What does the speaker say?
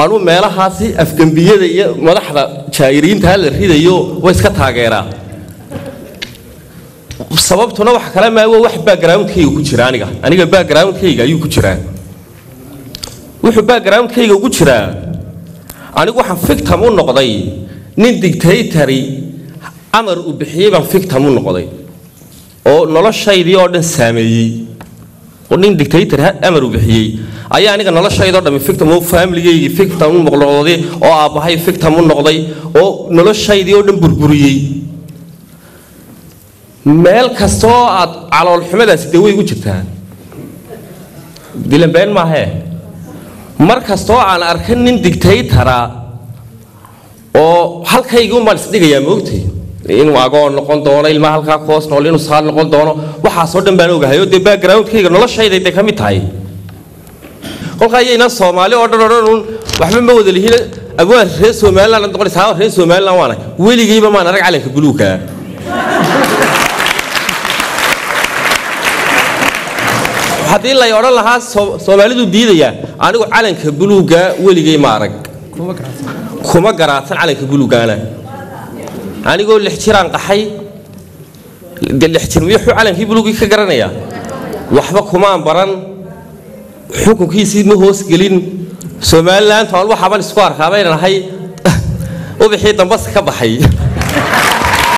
Anuu meelahaasi afgembiyada iyo madaxda jaa'iriinta la ridayo way iska taageeraa. Sababtuna wax kale maa, wax backgroundkayga ku jira. Aniga backgroundkayga ayuu ku jiraa. Wuxuu backgroundkayga ugu jiraa, anigu waxaan victim u noqday nin dictator amar uu bixiyey baan victim u noqday oo noloshaydii oo dhan saameeyey. Oo nin dictator amar uu bixiyey ayaa aniga noloshaydoo dhammi victim oo familigaygii victim u noqday, oo aabbahay victim u noqday, oo noloshaydii oo dhan burburiyey. Meel kastoo aad caloolxumadaasi dee way igu jirtaa, dilan been maahee. Mar kastoo aan arka nin dictator ah oo halkaygii umbaan isdhigayaa, maogtay inuu agoon noqon doono, ilmaha halkaa ku hoos nool inuu saal noqon doono, waxaasoo dhan baan ogahay oo dee backgroundkayga noloshayday dee ka mid tahay. Kolkaa iyayna Soomaali oo dhan odhan uun waxba ma wada lihin. Abwaan reer Somaliland noqonaysaa, reer Somaliland waana weligayba maan arag calanka buluugka. Haddii lay odhan lahaa Soomaalidu diidaya, anigu calanka buluugga weligay ma arag, kuma garaadsan calanka buluuggaana. Anigoo 6 jiraan qaxay dee, 6 jir miyuxuu calankii buluuggii ka garanaya? Waxba kumaan baran, xukunkiisii ma hoosgelin. Somaliland aan waxaaban isku arkaa baynan ahay ubixii dambaska ka baxay.